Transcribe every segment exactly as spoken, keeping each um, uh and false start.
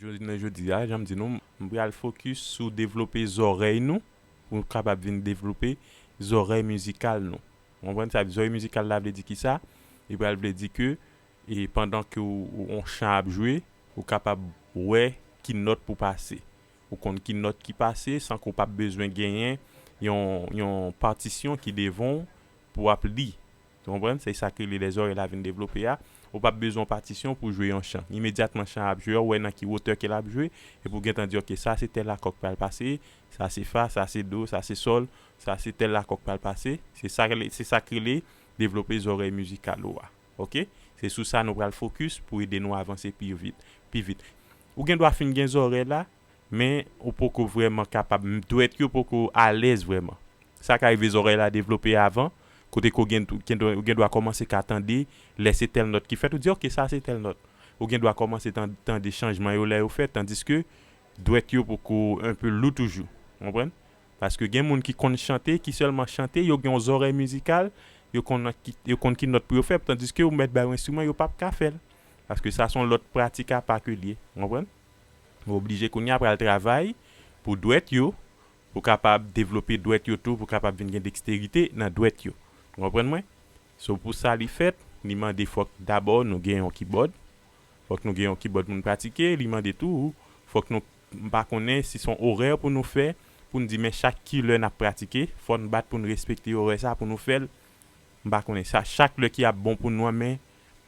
Jodi, nan jodi a, jan m di nou, m pral fokis sou devlope zòrèy nou, pou nou kapab vin devlope zòrèy mizikal nou. Ou konprann sa? Zòrèy mizikal la vle di ki sa? Li pral vle di ke, e pandan ke w, w, yon chan ap jwe, ou kapab wè ki nòt pou pase. Ou konn ki nòt ki pase san ke w p ap bezwen genyen yon, yon patisyon ki devan w pou w ap li. Ou konprann? Se sa ke li lè zòrèy la vin devlope a. Ou p ap bezwen yon patisyon pou jwe yon chan. Imedyatman chan ap jwe, ou wè nan ki wotè ke l ap jwe, epi w gentan di, "Ok, sa se tèl akò k pral pase, sa se fa, sa se do, sa se sòl, sa se tèl akò k pral pase." Se sa, se sa k rele devlope zòrèy mizikal ou a. Ok? Se sou sa nou pral fokis pou ede nou avanse pi vit, pi vit. Ou gen dwa fin gen zòrèy la, men ou poko vrèman kapab, dwèt yo poko alèz vrèman. Sa ka rive zòrèy la devlope avan, kote ke w gen, gen, ou gen dwa kòmanse ka tande, lè se tèl nòt ki fèt, ou di, "Ok, sa se tèl nòt." Ou gen dwa kòmanse tan-, tande chanjman yo lè yo fèt, tandiske dwèt yo poko enpe lou toujou. Ou konprann? Paske gen moun ki konn chante, ki sèlman chante, yo gen yon zòrèy mizikal, yo konn ki, yo konn ki nòt pou yo fè, tandiske ou mèt bay yon enstriman, yo p ap ka fè l. Paske sa se yon lòt pratik apa ke l ye. Ou konprann? Ou oblije kounye a pral travay pou dwèt yo, pou kapab devlope dwèt yo tou, pou kapab vin gen deksterite nan dwèt yo. Ou konprann mwen? So, pou sa li fèt, li mande fòk dabò nou gen yon kibòd. Fòk nou gen yon kibòd pou nou pratike. Li mande tou, fòk nou, m pa konnen si se yon orè pou nou fè, pou n di, men chak ki lè n ap pratike, fò n bat pou n respekte orè sa, pou nou fè l. M pa konnen sa, chak lè ki ap bon pou nou an, men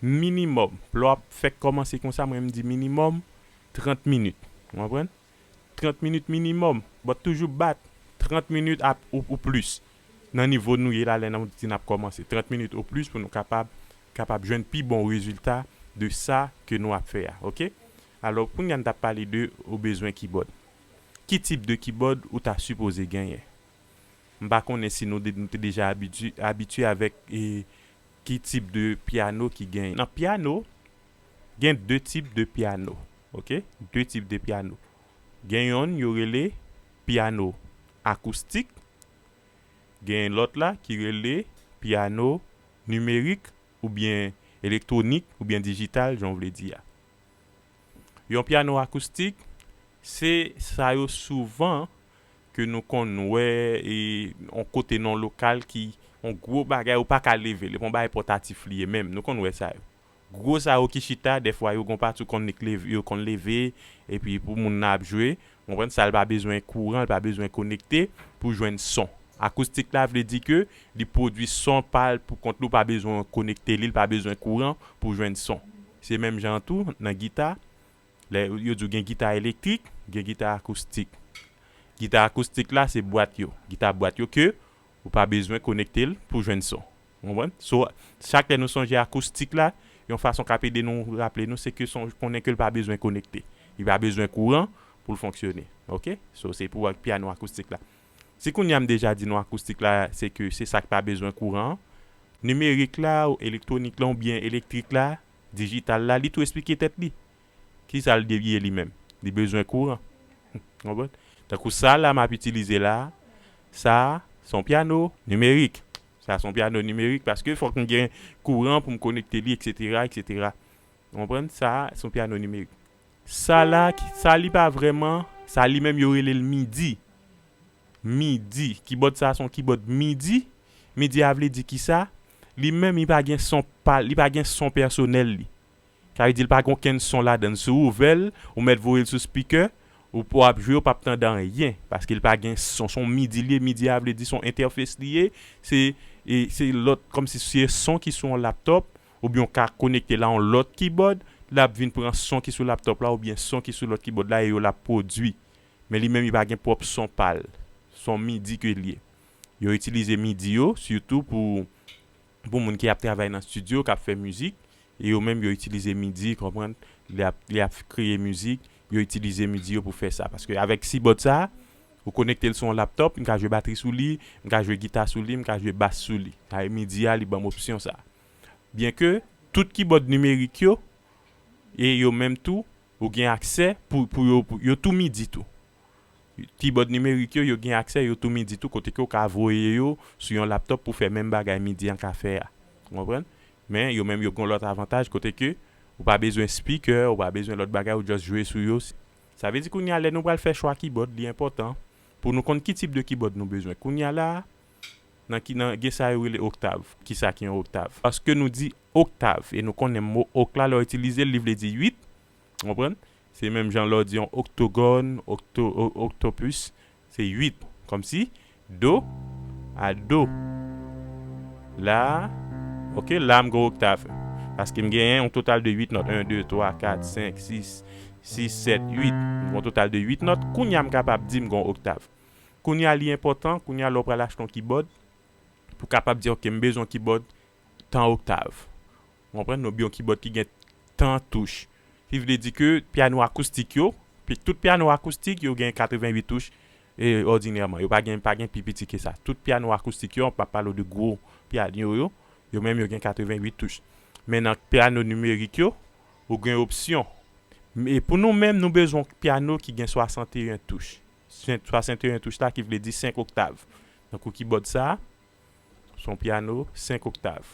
minimòm, lè w ap fèk kòmanse konsa, mwen m di minimòm trant minit. Ou konprann? Trant minit minimòm, but toujou bat trant minit ap, ou, ou plis. Nan nivo nou ye la, lè nou di n ap kòmanse. Trant minit ou plis pou nou kapab, kapab jwenn pi bon rezilta de sa ke nou ap fè a, ok? Alò, kounye a n t ap pale de ou bezwen kibòd. Ki tip de kibòd ou ta sipoze genyen? M pa konnen si nou de-, nou te deja abitye, abitye avèk, e, ki tip de pyano ki genyen. Nan pyano, gen de tip de pyano, ok? De tip de pyano. Gen yonn yo rele pyano akoustik, gen lòt la ki rele pyano nimerik oubyen elektwonik oubyen dijital, jan w vle di a. Yon pyano akoustik, se sa yo souvan ke nou konn wè, e, yon kote nan yon lokal ki yon gwo bagay, ou pa ka leve l, e pa yon bagay pòtatif li ye menm, nou konn wè sa yo. Gwo sa yo ki chita, dèfwa yo gon pati w konn li k leve, yo konn leve, epi pou moun nan ap jwe, ou konprann, sa l pa bezwen kouran, l pa bezwen konekte pou jwenn son. Akoustik la vle di ke li pwodui son pa l pou kont li, w pa bezwen konekte li, l pa bezwen kouran pou jwenn son. Se menm jan an tou nan gita, lè yo di w gen gita elektrik, gen gita akoustik. Gita akoustik la, se bwat yo. Gita bwat yo ke ou pa bezwen konekte l pou jwenn son. Ou konprann? So, chak lè nou sonje akoustik la, yon fason k ap ede nou raple nou, se ke son, konnen ke l pa bezwen konekte. Li pa bezwen kouran pou l fonksyone. Ok? So, se pou ak pyano akoustik la. Si kounye a m deja di nou akoustik la, se ke se sa k pa bezwen kouran an, nimerik la, ou elektwonik la, oubyen elektrik la, dijital la, li tou esplike tèt li. Ki sa l de-, ye li menm? Li bezwen kouran. Konprann? Tankou sa la m ap itilize la, sa, se yon pyano nimerik. Sa se yon pyano nimerik paske fòk m gen kouran pou m konekte li, etsetera, etsetera. Ou konprann? Sa, se yon pyano nimerik. Sa la, ki, sa li pa vrèman, sa li menm yo rele l midi. Midi. Kibòd sa se yon kibòd midi. Midi a vle di ki sa? Li menm, li pa gen son pa, li pa gen son pèsonèl li. Sa vle di l pa gen okenn son ladan l. Si w ouvè l, ou mèt voye l sou speaker, ou p ap jwe, ou p ap tande anyen, paske l pa gen son. Se yon midi li ye, midi a vle di se yon entèfes li ye, se, e, se lòt, kòmsi se son ki sou yon laptòp, oubyen w ka konekte l a yon lòt kibòd, l ap vin pran son ki sou laptòp la, oubyen son ki sou lòt kibòd la, e yo l ap pwodui. Men li menm, li pa gen pwòp son pa l. Se yon midi ke l ye. Yo itilize midi yo, sitou pou, pou moun ki ap travay nan estidyo, k ap fè mizik, e yo menm yo itilize midi, konprann, li ap, li ap kreye mizik, yo itilize midi yo pou fè sa. Paske avèk kibòd sa, ou konekte l sou yon laptòp, m ka jwe batri sou li, m ka jwe gita sou li, m ka jwe bas sou li. Sa vle midi a, li ban m opsyon sa. Byenke tout kibòd nimerik yo, e yo menm tou, ou gen aksè pou, pou yo, pou, yo tou midi tou. Kibòd nimerik yo, yo gen aksè, yo tou midi tou, kote ke w ka voye yo sou yon laptòp pou fè menm bagay midi an ka fè a. Ou konprann? Men yo menm yo gen lòt avantaj kote ke ou pa bezwen speaker, ou pa bezwen lòt bagay, ou just jwe sou yo, Sa vle di kounye a, lè nou pral fè chwa kibòd, li enpòtan pou nou konn ki tip de kibòd nou bezwen. Kounye a la, nan ki, nan, gen sa yo rele oktav. Kisa ki yon oktav? Paske nou di oktav, e nou konnen mo ok la, lè w itilize l, li vle di uit. Ou konprann? Se menm jan lè w di yon oktogòn, okto-, o-, oktopis, se uit. Kòmsi, do, a do. La, ok, la m gen oktav. Paske m genyen yon total de uit nòt. En, de, twa, kat, senk, sis, sis, sèt, uit. M gen yon total de uit nòt. Kounye a m kapab di m gen yon oktav. Kounye a li enpòtan, kounye a lè w pral achte yon kibòd, pou kapab di, ok, m bezwen yon kibòd tan oktav. Ou konprann? Oubyen yon kibòd ki gen tan touch. Ki vle di ke pyano akoustik yo, pi tout pyano akoustik yo gen katrevenn uit touch, e, òdinèman. Yo pa gen, pa gen pi piti ke sa. Tout pyano akoustik yo, m ap pale w de gwo pyano yo, yo menm yo gen katrevenn uit touch. Men nan pyano nimerik yo, ou gen opsyon. E pou nou menm, nou bezwen pyano ki gen swasanteyen touch. Swasanteyen touch la ki vle di senk oktav. Tankou kibòd sa, se yon pyano senk oktav.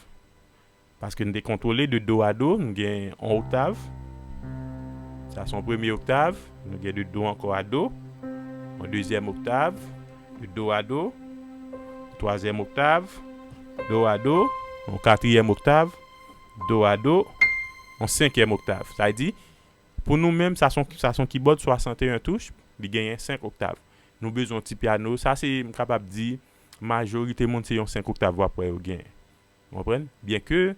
Paske n te kontwole de do a do, nou gen yon oktav. Sa se yon premye oktav. Nou gen de do ankò a do. Yon dezyèm oktav, de do a do. Twazyèm oktav, do a do. Yon katriyèm oktav, do a do. Yon senkyèm oktav. Sa vle di, pou nou menm, sa se yon, sa se yon kibòd swasanteyen touch, li genyen senk oktav. Nou bezwen yon ti pyano. Sa se, m kapab di, majorite moun se yon senk oktav w ap wè yo genyen. Ou konprann? Byenke,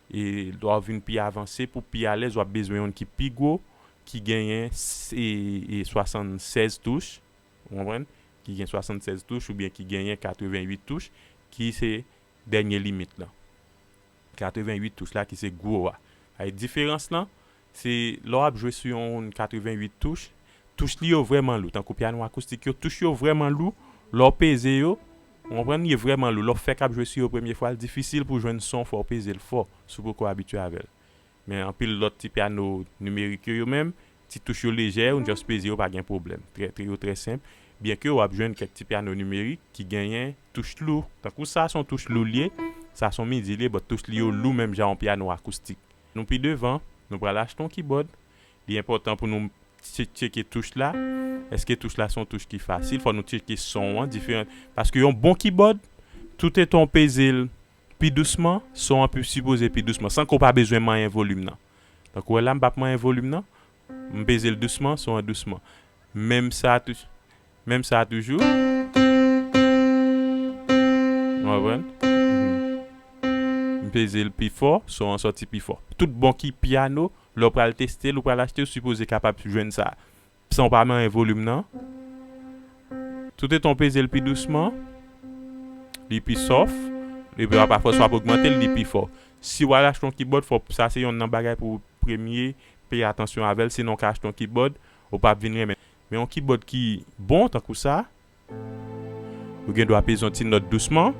e, lè w vin pi avanse, pou pi alèz, w ap bezwen youn ki pi gwo, ki genyen s-, e, e, swasannsèz touch. Ou konprann? Ki gen swasannsèz touch oubyen ki genyen katrevenn uit touch, ki se dènye limit lan. Katrevenn uit touch la ki se gwo a. Ay, diferans lan, se lè w ap jwe sou yon katrevenn uit touch, touch li yo vrèman lou. Tankou pyano akoustik yo, touch yo vrèman lou. Lè w peze yo, ou konprann, li vrèman lou. Lè w fèk ap jwe sou yo premye fwa, l difisil pou w jwenn son, fò w peze l fò, si w poko abitye avè l. Men anpil lòt ti pyano nimerik yo, yo menm, ti touch yo lejè, ou just peze yo, pa gen pwoblèm. Trè, trè, yo trè senp. Byenke w ap jwenn kèk ti pyano nimerik ki genyen touch lou. Tankou sa, se yon touch lou l ye, sa se yon midi l ye, but touch li yo lou menm jan yon pyano akoustik. Nou pi devan, nou pral achte yon kibòd. Li enpòtan pou nou tche-, tcheke touch la. Èske touch la se yon touch ki fasil? Fò nou tcheke son an, diferan. Paske yon bon kibòd, toutetan w peze l pi dousman, son an pi sipoze pi dousman, san ke w pa bezwen manyen volim nan. Tankou w wè la, m p ap manyen volim nan. M peze l dousman, son an dousman. Menm sa tou-, menm sa toujou. Ou konprann? M peze l pi fò, son an sòti pi fò. Tout bon ki pyano, lè w pral teste l, ou pral achte, ou sipoze kapab jwenn sa. San w pa manyen volim nan. Toutetan w peze l pi dousman, li pi sòf, epi w ap, afòs w ap ogmante l, li pi fò. Si w al achte yon kibòd, fò, sa se yonn nan bagay pou w premye peye atansyon avè l, sinon w ka achte yon kibòd, ou p ap vin renmen. Men yon kibòd ki bon, tankou sa, ou gen dwa peze yon ti nòt dousman.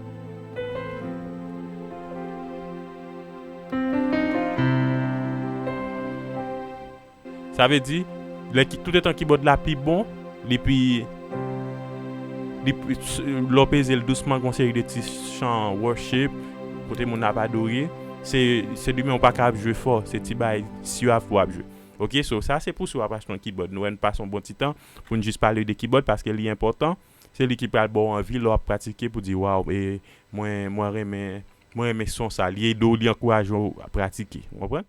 Sa vle di, lè ki, toutetan kibòd la pi bon, li pi, li pi, lè w peze l dousman, gen yon seri de ti chan worship, kote moun ap adore, se, se li menm ou pa ka ap jwe fò, se ti bay swav pou w ap jwe. Ok, so sa se pou si w ap achte yon kibòd. Nou wè n pase yon bon ti tan pou n jis pale de kibòd paske li enpòtan. Se li ki pral ba w anvi lè w ap pratike pou di, waw, e mwen, mwen renmen, mwen renmen son sa. Li ede w, li ankouraje w pratike. Ou konprann?